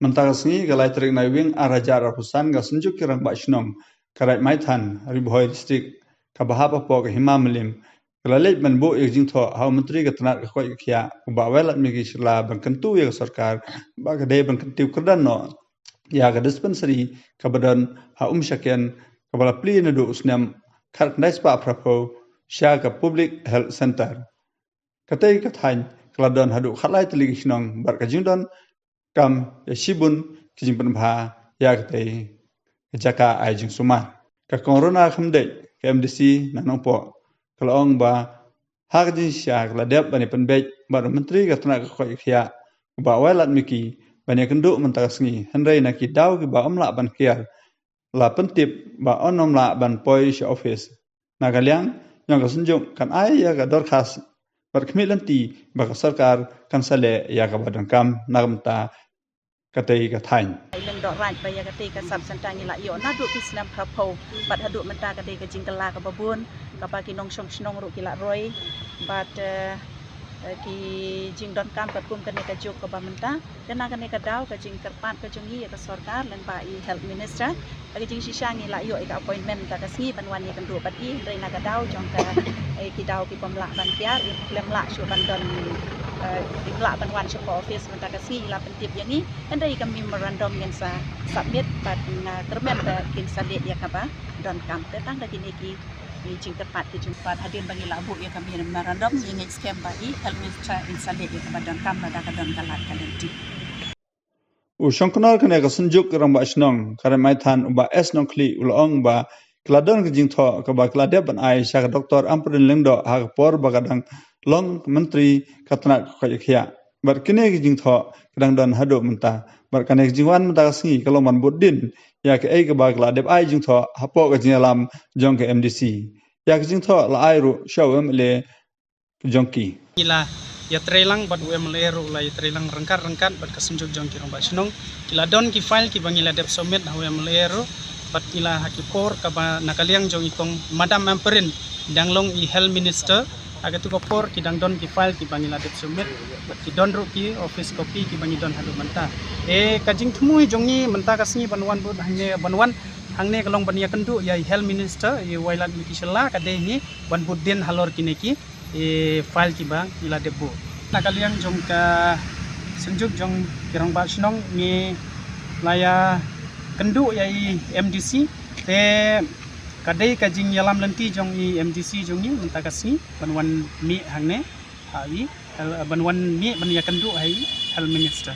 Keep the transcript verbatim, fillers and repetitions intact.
Mynta ka sngi ka lai tarik Naiwieng ar hajar arphew san ka Synjuk ki Rangbah Shnong ka Raid Maithan, Ri Bhoi District, kaba hap hapoh ka Hima Mylliem, ka la leit ban buh ïa ka jingthoh ha u Myntri ka tnat ka koit ka khiah, u Bah Wailadmiki Shylla, ban kyntu ïa ka sorkar ba ka dei ban kyntiew kyrdan noh ïa ka dispensary kaba don ha Umshaken, kaba la plie naduh u snem khatkhyndai spah phraphew sha ka Public Health Centre. Katei ka thaiñ ka la don haduh khatlai tylli ki shnong bad ka jingdonkam ïa shibun ki jingpynbha ïa katei ka jaka ai jingsumar. Ka Kong Rona Khymdeit, ka M D C na Nongpoh, ka la ong ba ha ka jingshisha ka la dep ban ïa pynbeit bad u Myntri ka tnat ka koit ka khiah, u Bah Wailadmiki, ban ïa kynduh mynta ka sngi, hynrei na ki daw kiba ym lah ban kiar, la pyntip ba un ym lah ban poi sha office. Na ka liang jong ka Synjuk kan ai ïa ka dorkhas bad khmih lynti ba ka sorkar kan sa leh ïa kaba donkam na ka bynta katei ka thaiñ. Ai leng doh raid ba ïa katei ka sub centre ngi la ïoh naduh ki snem phraphew bad haduh mynta ka dei ka jingkylla kaba bun, kaba ki nongshong shnong ruh ki la roi bad, eh, eh, ki jingdonkam katkum kane ka juk kaba mynta. Te na kane ka daw ka jingkyrpad ka jong ngi ïa ka sorkar lyngba i Health Minister, ha ka jingshisha ngi la ïoh ïa ka appointment mynta ka sngi ban wan ïa kynduh bad i, hynrei na ka daw jong ka, eh, ki daw ki bym lah ban kiar, i khlem lah shuh ban don, eh, im lah ban wan sha ka office mynta ka sngi, i la pyntip ïa ngi, hynrei ka memorandum ngin sa submit bad nga kyrmen ba kin sa leh ïa kaba donkam. Te tang da kine ki, ki jingkyrpad ki jingkyrpad, hadien ba ngi la buh ïa ka memorandum, ngi ngeit skhem ba i Health Minister in sa leh ïa kaba donkam lada ka don ka lad ka lynti. U shongknor kane ka Synjuk ki Rangbah Shnong ka Raid Maithan, u Bah S Nongkhlieh, u la ong ba ki la don ka jingthoh kaba ki la dep ban ai sha ka Doktor Ampareen Lyngdoh ha ka por ba ka dang long Myntri ka tnat ka koit ka khiah. Bad kine ki jingthoh ki dang don haduh mynta. Bad kane ka jingwan mynta ka sngi ka long ban bud dien ïa kaei kaba ki la dep ai jingthoh hapoh ka jingïalam jong ka M D C. Ïa ka jingthoh la ai ruh sha u M L A jong ki. Ngi la ïatreilang bad u M L A ruh la ïatreilang ryngkat ryngkat bad ka Synjuk jong ki Rangbah Shnong. Ki la don ki file kiba ngi la dep submit ha u M L A ruh bad ngi la, ha ki por kaba na ka liang jong i Kong Madam Ampareen dang long i Health Minister, ha katu ka por ki dang don ki file kiba ngi la dep submit bad ki don ruh ki office copy kiba ngi don haduh mynta. Eh, ka jingthmu jong ngi mynta ka sngi ban wan bud hangne, ban wan hangne ka long ban ïakynduh ïa i Health Minister i Wailadmiki Shylla, ka dei hi ban bud dien halor kine ki, eh, file kiba ngi la dep buh. Na ka liang jong ka Synjuk jong ki Rangbah Shnong ngi la ïakynduh ïa i M D C, te ka dei ka jingïalam lynti jong i M D C jong ngi mynta ka sngi ban wan mih hangne ha i, ban wan mih ban ïakynduh ha i Health Minister.